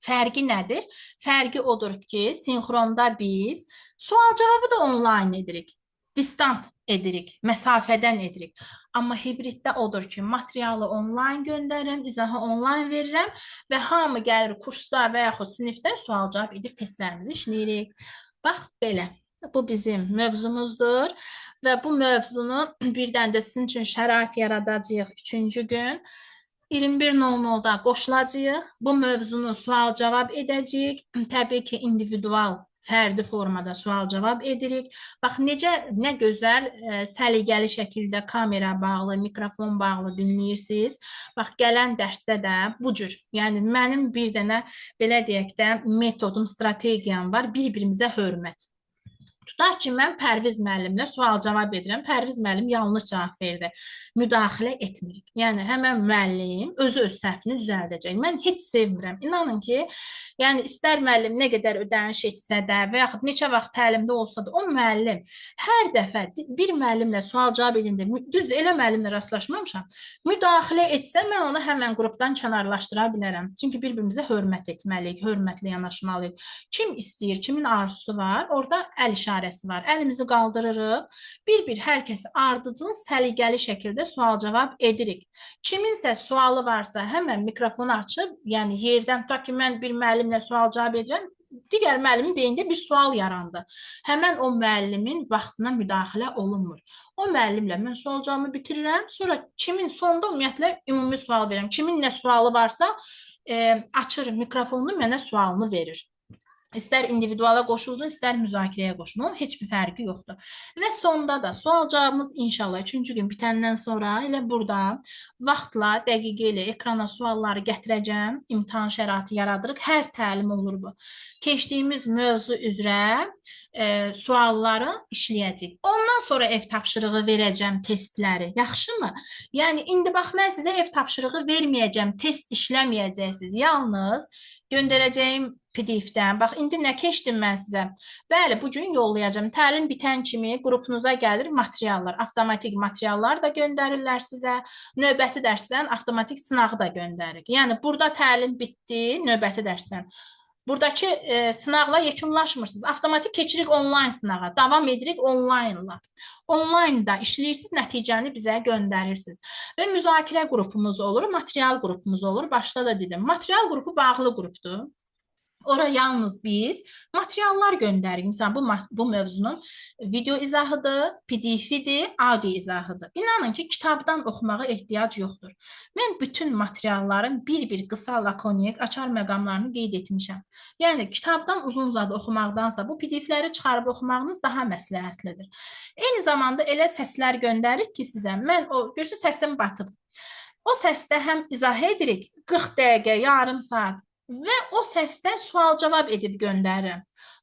fərqi nədir? Fərqi odur ki, sinxronda biz sual-cavabı da onlayn edirik. Distant edirik, məsafədən edirik. Amma hibriddə odur ki, materialı onlayn göndərirəm, izahı onlayn verirəm və hamı gəlir kursda və yaxud sinifdə sual-cavab edib testlərimizi işləyirik. Bax belə. Bu bizim mövzumuzdur və bu mövzunu birdən də sizin üçün şərait yaradacağıq 3-cü gün. 21:00-da qoşulacağıq. Bu mövzunu sual-cavab edəcəyik. Təbii ki, individual, fərdi formada sual-cavab edirik. Bax, necə, nə gözəl, səliqəli şəkildə kamera bağlı, mikrofon bağlı dinləyirsiniz. Bax, gələn dərsdə də bu cür. Yəni, mənim bir dənə, belə deyək də, metodum, strategiyam var. Bir-birimizə hörmət. Tutaq ki, mən Pərviz müəllimlə sual-cavab edirəm. Pərviz müəllim yanlış cavab verdi. Müdaxilə etmirik. Yəni, həmən müəllim özü öz səhvini düzəldəcək. Mən heç sevmirəm. İnanın ki, yəni istər müəllim nə qədər ödəniş etsə də və yaxud neçə vaxt təlimdə olsa da, o müəllim hər dəfə bir müəllimlə sual-cavab edəndə, düz elə müəllimlə rastlaşmamışam, müdaxilə etsə, mən onu həmən qrupdan kənarlaşdıra bilərəm. Çünki bir-birimizə hörmət etməliyik, hörmətli yanaşmalıyıq. Kim istəyir, kimin arzusu var, orada əl işarəsi var. Əlimizi qaldırırıq. Bir-bir hər kəsi ardıcıl, səliqəli şəkildə sual-cavab edirik. Kiminsə sualı varsa, həmən mikrofonu açıb, yəni yerdən tutaq ki, mən bir müəllimlə sual-cavab edirəm, digər müəllimin beynində bir sual yarandı. Həmən o müəllimin vaxtına müdaxilə olunmur. O müəllimlə mən sual-cavabımı bitirirəm, sonra kimin sonda ümumiyyətlə ümumi sual verirəm. Kimin nə sualı varsa, açır mikrofonunu, mənə sualını verir. İstər individuala qoşuldun, istər müzakirəyə qoşuldun, heç bir fərqi yoxdur. Və sonda da sual-cavabımız inşallah 3-cü gün bitəndən sonra elə burada vaxtla, dəqiqə ilə ekrana sualları gətirəcəm. İmtahan şəraiti yaradırıq. Hər təlim olur bu. Keçdiyimiz mövzu üzrə sualları işləyəcəyik. Ondan sonra ev tapşırığı verəcəm testləri. Yaxşımı? Yəni, indi bax, mən sizə ev tapşırığı verməyəcəm, test işləməyəcəksiniz. Yalnız göndərəcəyim PDF-dən. Bax, indi nə keçdim mən sizə? Bəli, bu gün yollayacağım. Təlim bitən kimi qrupunuza gəlir materiallar. Avtomatik materiallar da göndərirlər sizə. Növbəti dərsdən avtomatik sınağı da göndəririk. Yəni, burada təlim bitdi, növbəti dərsdən. Buradakı sınaqla yekunlaşmırsınız. Avtomatik keçirik onlayn sınağa. Davam edirik onlaynla. Onlaynda işləyirsiniz, nəticəni bizə göndərirsiniz. Və müzakirə qrupumuz olur, material qrupumuz olur. Başda da dedim, material qrupu bağlı qrupdur. Ora yalnız biz materiallar göndəririk. Məsələn, bu mövzunun video izahıdır, PDF-idir, audio izahıdır. İnanın ki, kitabdan oxumağa ehtiyac yoxdur. Mən bütün materialların bir-bir qısa, lakonik, açar məqamlarını qeyd etmişəm. Yəni, kitabdan uzun uzadı oxumaqdansa bu PDF-ləri çıxarıb oxumağınız daha məsləhətlidir. Eyni zamanda elə səslər göndərik ki, sizə, mən o, görürsünüz, səsim batıb. O səsdə həm izah edirik, 40 dəqiqə, yarım saat və o səsdə sual-cavab edib göndərirəm.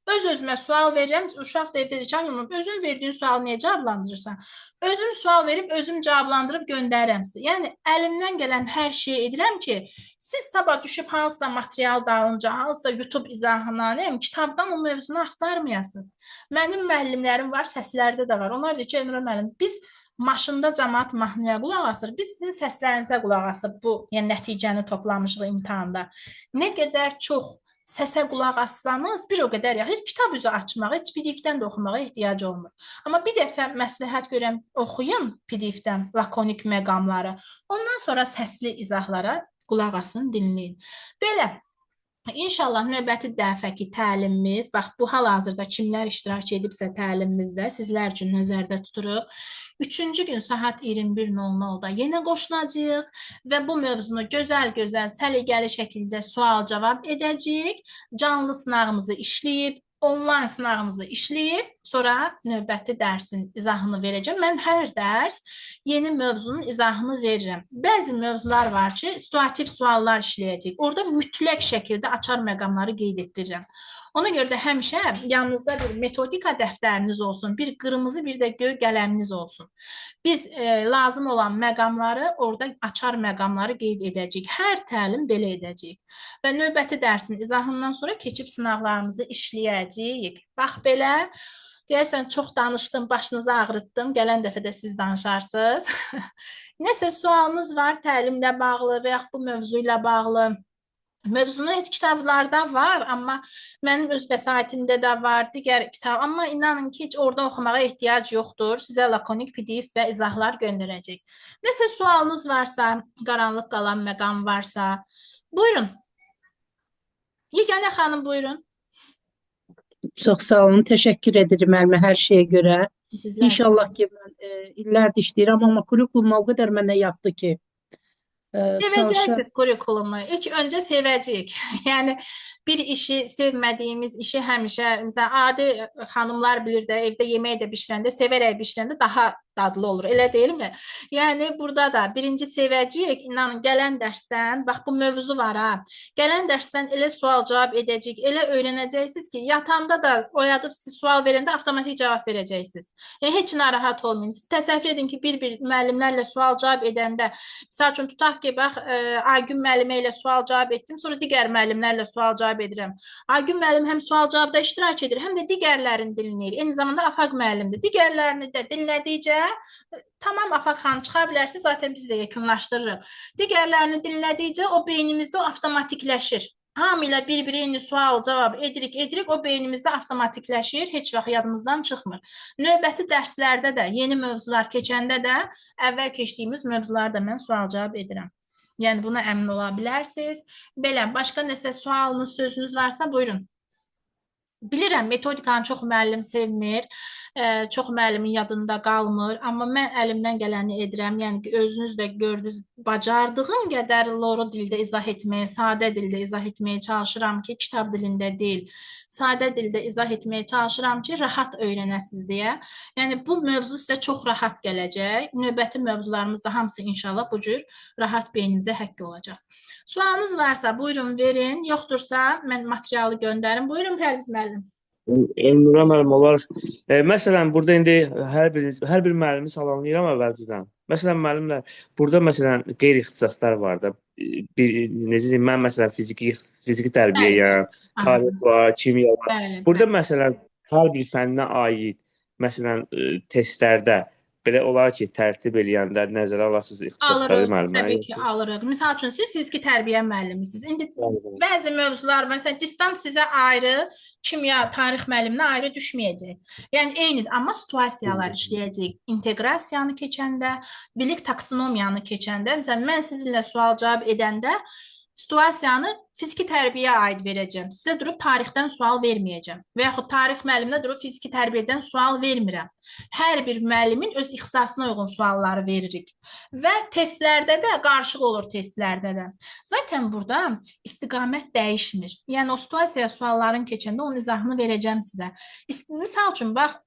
Öz-özümə sual verirəm, uşaq da evdə deyir ki, özün verdiyin sualı niyə cavablandırırsan? Özüm sual verib, özüm cavablandırıb göndərirəm sizə. Yəni, əlimdən gələn hər şeyi edirəm ki, siz sabah düşüb hansısa material dalınca, hansısa YouTube izahına, nə bilim, kitabdan o mövzunu axtarmayasınız. Mənim müəllimlərim var, səslərdə də var. Onlar deyir ki, Elnura müəllim, biz maşında camaat mahnıya qulaq asır, biz sizin səslərinizə qulaq asıb bu, yəni nəticəni toplamışıq imtahanda. Nə qədər çox səsə qulaq assanız, bir o qədər yaxşı. Heç kitab üzü açmağa, heç PDF-dən də oxumağa ehtiyac olmur. Amma bir dəfə məsləhət görəm, oxuyun PDF-dən lakonik məqamları. Ondan sonra səsli izahlara qulaq asın, dinləyin. Belə, İnşallah növbəti dəfəki təlimimiz, bax bu hal-hazırda kimlər iştirak edibsə təlimimizdə sizlər üçün nəzərdə tuturuq. Üçüncü gün saat 21:00-da yenə qoşulacağıq və bu mövzunu gözəl-gözəl, səliqəli şəkildə sual-cavab edəcəyik. Canlı sınağımızı işləyib, onlayn sınağımızı işləyib, sonra növbəti dərsin izahını verəcəm. Mən hər dərs yeni mövzunun izahını verirəm. Bəzi mövzular var ki, situativ suallar işləyəcək. Orada mütləq şəkildə açar məqamları qeyd etdirirəm. Ona görə də həmişə yanınızda bir metodika dəftəriniz olsun, bir qırmızı, bir də göy qələminiz olsun. Biz lazım olan məqamları orada açar məqamları qeyd edəcəyik. Hər təlim belə edəcəyik. Və növbəti dərsin izahından sonra keçib sınaqlarımızı işləyəcəyik. Bax belə. Deyərsən, çox danışdım, başınızı ağrıtdım. Gələn dəfə də siz danışarsınız. Nəsə sualınız var təlimlə bağlı və yaxud bu mövzu ilə bağlı. Mövzunu heç kitablarda var, amma mənim öz vəsaitimdə də var, digər kitab. Amma inanın ki, heç orada oxumağa ehtiyac yoxdur. Sizə lakonik PDF və izahlar göndərəcək. Nəsə sualınız varsa, qaranlıq qalan məqam varsa, buyurun. Yeganə xanım, buyurun. Çox sağ olun, təşəkkür edirəm müəllimə hər şeyə görə. Sizlər. İnşallah ki, mən illərdir işləyirəm, amma kurikulum o qədər mənə yatdı ki, Sevəcəksiniz kurikulumu. İlk öncə sevəcəyik. Yəni bir işi sevmədiyimiz işi həmişə, məsələn, adi xanımlar bilir də, evdə yemək də bişirəndə, sevərək bişirəndə daha dadlı olur. Elə deyilmi? Yəni burada da birinci sevəcəyik. İnanın, gələn dərsdən, bax bu mövzu var ha. Gələn dərsdən elə sual-cavab edəcəyik, elə öyrənəcəksiniz ki, yatanda da oyadıb siz sual verəndə avtomatik cavab verəcəksiniz. Yəni heç narahat olmayın. Siz təsəvvür edin ki, bir-bir müəllimlərlə sual-cavab edəndə, misal üçün tutaq ki, bax Aygün müəllimə ilə sual-cavab etdim, sonra digər müəllimlərlə sual-cavab edirəm. Aygün müəllim həm sual-cavabda iştirak edir, həm də digərlərini dinləyir. Eyni zamanda Afaq müəllimdir. Digərlərini də dinlədikcə, tamam Afaq xanım çıxa bilərsiniz, zaten biz də yekunlaşdırırıq. Digərlərini dinlədikcə o beynimizdə o avtomatikləşir. Hamı ilə bir-biri eyni sual-cavab edirik, o beynimizdə avtomatikləşir, heç vaxt yadımızdan çıxmır. Növbəti dərslərdə də, yeni mövzular keçəndə də əvvəl keçdiyimiz mövzularda mən sual-cavab edirəm. Yəni buna əmin ola bilərsiniz. Belə, başqa nəsə sualınız, sözünüz varsa buyurun. Bilirəm, metodikanı çox müəllim sevmir, çox müəllimin yadında qalmır, amma mən əlimdən gələni edirəm. Yəni ki, özünüz də gördünüz, bacardığım qədər loru dildə izah etməyə, sadə dildə izah etməyə çalışıram ki, kitab dilində deyil, sadə dildə izah etməyə çalışıram ki, rahat öyrənəsiniz deyə. Yəni bu mövzu sizə çox rahat gələcək. Növbəti mövzularımız da hamısı inşallah bu cür rahat beyninizə həkk olacaq. Sualınız varsa buyurun verin, yoxdursa mən materialı göndərim. Buyurun Pərviz müəllim. Elnura müəllim olar. Məsələn, burada indi hər bir müəllimi salamlayıram əvvəlcədən. Məsələn, müəllimlər, burada məsələn qeyri-ixtisaslar var da. Bir, necə deyim, mən məsələn fiziki tərbiyəyəm, tarix var, kimya var. Bəli, burada məsələn hər bir fənnə aid məsələn testlərdə belə olar ki, tərtib eləyəndə nəzərə alasınız ixtisasları müəllimə. Təbii ki, alırıq. Misal üçün, siz fiziki tərbiyə müəllimisiniz. İndi bəzi mövzular, məsələn, distant sizə ayrı, kimya, tarix müəlliminə ayrı düşməyəcək. Yəni, eynidir, amma situasiyalar işləyəcək. İnteqrasiyanı keçəndə, bilik taksonomiyanı keçəndə, məsələn, mən sizinlə sual-cavab edəndə situasiyanı fiziki tərbiyəyə aid verəcəm. Sizə durub tarixdən sual verməyəcəm. Və yaxud tarix müəlliminə durub fiziki tərbiyədən sual vermirəm. Hər bir müəllimin öz ixtisasına uyğun sualları veririk. Və testlərdə də qarışıq olur testlərdə də. Zaten burada istiqamət dəyişmir. Yəni o situasiya sualların keçəndə onun izahını verəcəm sizə. Misal üçün, bax,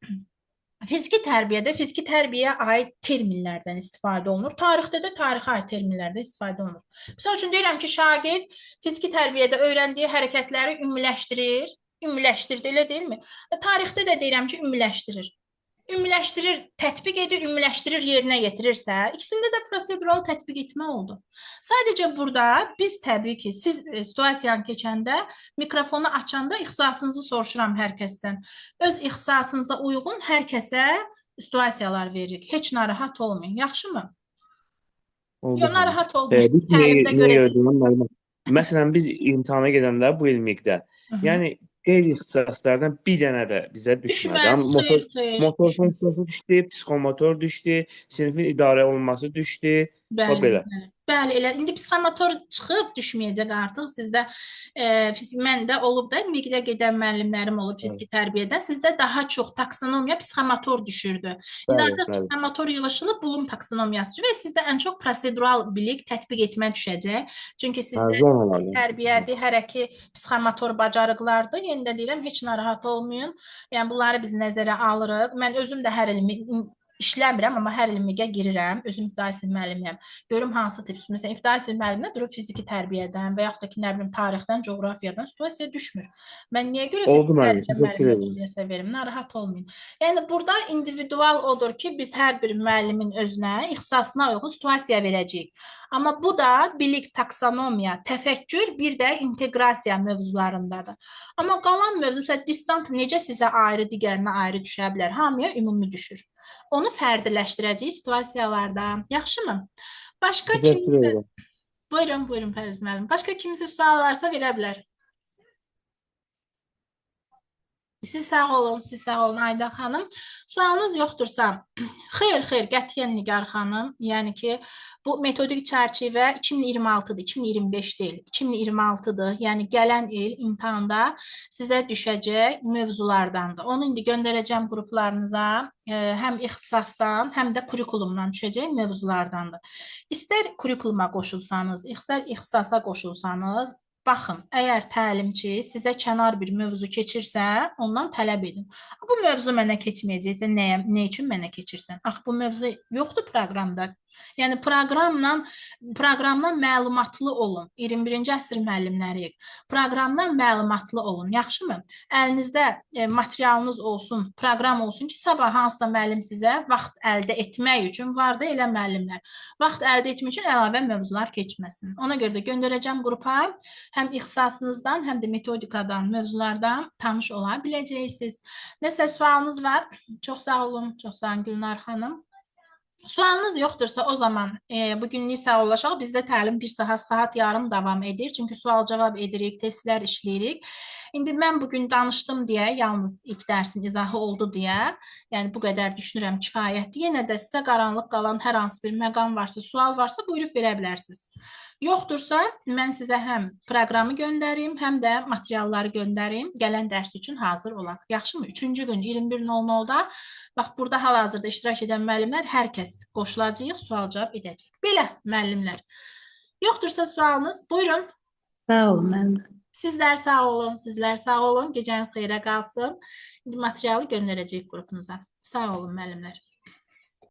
fiziki tərbiyədə fiziki tərbiyəyə aid terminlərdən istifadə olunur. Tarixdə də tarixə aid terminlərdə istifadə olunur. Misal üçün, deyirəm ki, şagird fiziki tərbiyədə öyrəndiyi hərəkətləri ümumiləşdirir. Ümumiləşdirdi, elə deyilmi? Tarixdə də deyirəm ki, ümumiləşdirir. Ümumiləşdirir, tətbiq edir, ümumiləşdirir, yerinə yetirirsə, ikisində də prosedural tətbiq etmə oldu. Sadəcə burada biz təbii ki, siz situasiyanı keçəndə, mikrofonu açanda ixtisasınızı soruşuram hər kəsdən. Öz ixtisasınıza uyğun hər kəsə situasiyalar veririk. Heç narahat olmayın. Yaxşımı? Oldu Yox, müəllim. narahat olmayın. Biz Təlimdə nəyə görə görəcəksiniz. deyirəm müəllim? Məsələn, biz imtahana gedəndə bu il MİQ-də, yəni qeyri-ixtisaslardan bir dənə də bizə düşmədi. Düşməz, Amma motor xeyr, xeyr. motor Düşməz. funksiyası düşdü, psixomotor düşdü, sinifin idarə olunması düşdü. O Bəli, belə. bəli. Bəli, elə indi psixomotor çıxıb düşməyəcək artıq. Sizdə məndə olub da MİQ-də gedən müəllimlərim olub fiziki tərbiyədən. Sizdə daha çox taksonomiya psixomotor düşürdü. İndi artıq psixomotor yığılıb Blum taksonomiyası və sizdə ən çox prosedural bilik tətbiq etmə düşəcək. Çünki sizdə tərbiyədir, hər iki psixomotor bacarıqlardır. Yenə də deyirəm, heç narahat olmayın. Yəni bunları biz nəzərə alırıq. Mən özüm də hər il işləmirəm, amma hər il MİQ-ə girirəm. Özüm ibtidai sinif müəllimiyəm. Görüm hansı tip. Məsələn, ibtidai sinif müəlliminə durub fiziki tərbiyədən və yaxud da ki, nə bilim, tarixdən, coğrafiyadan situasiya düşmür. Mən niyə görə Oldu fiziki müəllim, tərbiyə təşəkkür müəlliminə edirəm. situasiya verim? Narahat olmayın. Yəni burada individual odur ki, biz hər bir müəllimin özünə, ixtisasına uyğun situasiya verəcəyik. Amma bu da bilik, taksonomiya, təfəkkür, bir də inteqrasiya mövzularındadır. Amma qalan mövzu, məsələn, distant necə sizə ayrı, digərinə ayrı düşə bilər? Hamıya ümumi düşür. Onu fərdiləşdirəcəyik situasiyalarda. Yaxşımı? Başqa kimsə... Buyurun, buyurun Pərviz müəllim. Başqa kimsə sual varsa verə bilər. Siz sağ olun, siz sağ olun Ayda xanım. Sualınız yoxdursa, xeyr, xeyr, qətiyyən Nigar xanım. Yəni ki, bu metodik çərçivə 2026-dır, 2025 deyil, 2026-dır. Yəni gələn il imtahanda sizə düşəcək mövzulardandır. Onu indi göndərəcəm qruplarınıza, həm ixtisasdan, həm də kurikulumdan düşəcək mövzulardandır. İstər kurikuluma qoşulsanız, istər ixtisasa qoşulsanız, baxın, əgər təlimçi sizə kənar bir mövzu keçirsə, ondan tələb edin. Bu mövzu mənə keçməyəcəksə, nə üçün mənə keçirsən? Axı, bu mövzu yoxdur proqramda. Yəni, proqramdan məlumatlı olun. 21-ci əsr müəllimləriyik. Proqramdan məlumatlı olun. Yaxşımı? Əlinizdə materialınız olsun, proqram olsun ki, sabah hansısa müəllim sizə vaxt əldə etmək üçün, var da elə müəllimlər, vaxt əldə etmək üçün əlavə mövzular keçməsin. Ona görə də göndərəcəm qrupa, həm ixtisasınızdan, həm də metodikadan, mövzulardan tanış ola biləcəksiniz. Nəsə sualınız var? Çox sağ olun, çox sağ olun Gülnar xanım. Sualınız yoxdursa o zaman bugünlük sağollaşaq. Bizdə təlim bir saat, saat yarım davam edir. Çünki sual-cavab edirik, testlər işləyirik. İndi mən bugün danışdım deyə, yalnız ilk dərsin izahı oldu deyə, yəni bu qədər düşünürəm kifayətdir. Yenə də sizə qaranlıq qalan hər hansı bir məqam varsa, sual varsa buyurub verə bilərsiniz. Yoxdursa, mən sizə həm proqramı göndərim, həm də materialları göndərim. Gələn dərs üçün hazır olaq. Yaxşımı? Üçüncü gün 21:00-da bax burada hal-hazırda iştirak edən müəllimlər hər kəs qoşulacaq, sual-cavab edəcək. Belə müəllimlər. Yoxdursa sualınız, buyurun. Sağ olun müəllim. Sizlər sağ olun, sizlər sağ olun. Gecəniz xeyrə qalsın. İndi materialı göndərəcəyik qrupunuza. Sağ olun müəllimlər.